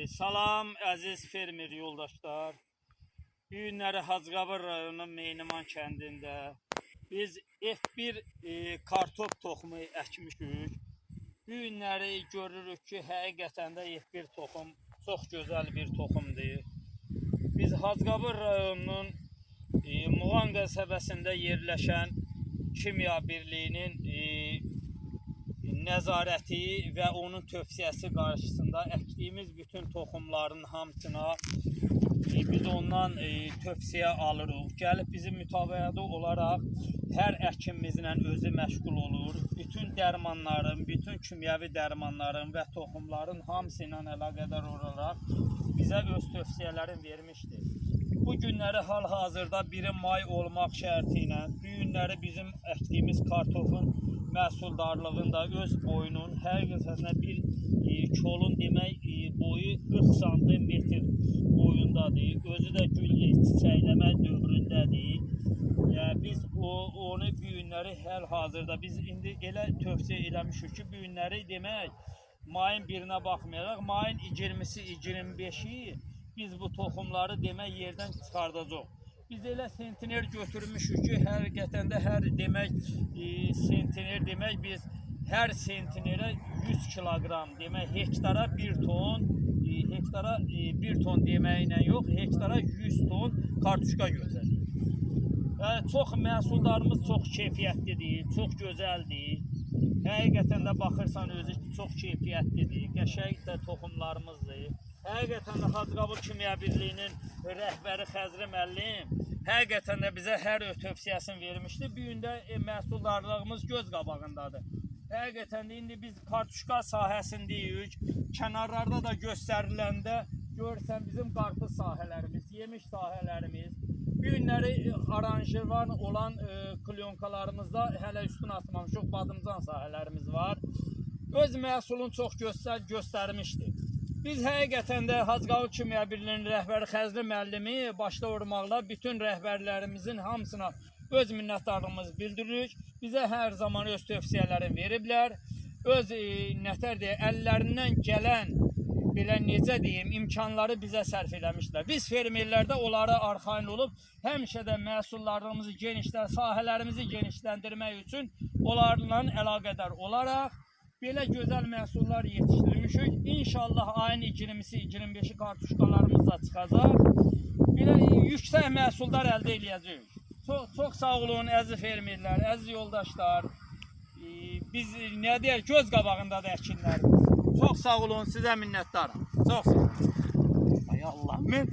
Salam əziz fermer yoldaşlar. Bu günləri Hacıqabul rayonunun Meyniman kəndində biz F1 kartof toxumu əkmişik. Bu günləri görürük ki, həqiqətən də F1 toxum çox gözəl bir toxumdur. Biz Hacıqabul rayonunun Muğan qəsəbəsində yerləşən Kimya Birliyinin nəzarəti və onun tövsiyəsi qarşısında əkdiyimiz bütün toxumların hamısına biz ondan tövsiyə alırıq. Gəlib bizim mütabəədə olaraq hər əkimimizlə özü məşğul olur. Bütün dərmanların, bütün kimyəvi dərmanların və toxumların hamısı ilə əlaqədar olaraq bizə öz tövsiyələrini vermişdir. Bu günləri hal-hazırda 1 may olmaq şərti ilə bu günləri bizim əkdiyimiz kartofun məhsuldarlığında öz boyunun həqiqətən bir kolun demək boyu 40 santimetr boyundadır. Özü də gül çiçəkləmə dövründədir. Yəni biz onu bu günləri hal-hazırda biz indi elə tövsiyə eləmişik ki, bu günləri demək mayın 1-inə baxmayaraq mayın 20-si, 25-i biz bu toxumları demək yerdən çıxardacağıq. Biz elə sentiner götürmüşük ki, həqiqətən də hər demək sentiner demək biz hər sentinerə 100 kiloqram demək hektara 1 ton, hektara 1 ton deməklə yox, hektara 100 ton kartuşka götürəcəyik. Yəni çox məhsullarımız çox keyfiyyətlidir, çox gözəldir. Həqiqətən də baxırsan özü çox keyfiyyətlidir, qəşəng də toxumlarımızdır. Həqiqətən də Hacıqabul Kimya Birliyinin rəhbəri Xəzri müəllim həqiqətən də bizə hər tövsiyəsini vermişdi. Bu gün də məhsuldarlığımız göz qabağındadır. Həqiqətən də indi biz kartuşka sahəsindəyik. Kənarlarda da göstəriləndə görürsən bizim qarpız sahələrimiz, yemiş sahələrimiz. Bu günləri aranjırvan olan klyonkalarımızda hələ üstünü atmamışıq, badımcan sahələrimiz var. Öz məhsulunu çox göstərmişdi. Biz həqiqətən də Hacıqabul Kimya Birliyinin rəhbəri Xəzri müəllimi başda olmaqla bütün rəhbərlərimizin hamısına öz minnətdarlığımızı bildiririk. Bizə hər zaman öz tövsiyələrini veriblər. Öz nətər deyə əllərindən gələn belə necə deyim, imkanları bizə sərf eləmişlər. Biz fermerlərdə onlara arxayın olub həmişə də məhsullarımızı sahələrimizi genişləndirmək üçün onlarla əlaqədar olaraq belə gözəl məhsullar yetişdirmişik. İnşallah ayın 20-si, 25-i kartuşkalarımız da çıxacaq. Belə yüksək məhsullar əldə eləyəcəyik. Çox, çox sağ olun əziz fermerlər, əziz yoldaşlar. Biz nə deyək, göz qabağındadır əkinlərimiz. Çox sağ olun, sizə minnətdaram. Çox sağ olun. Ay Allah, mən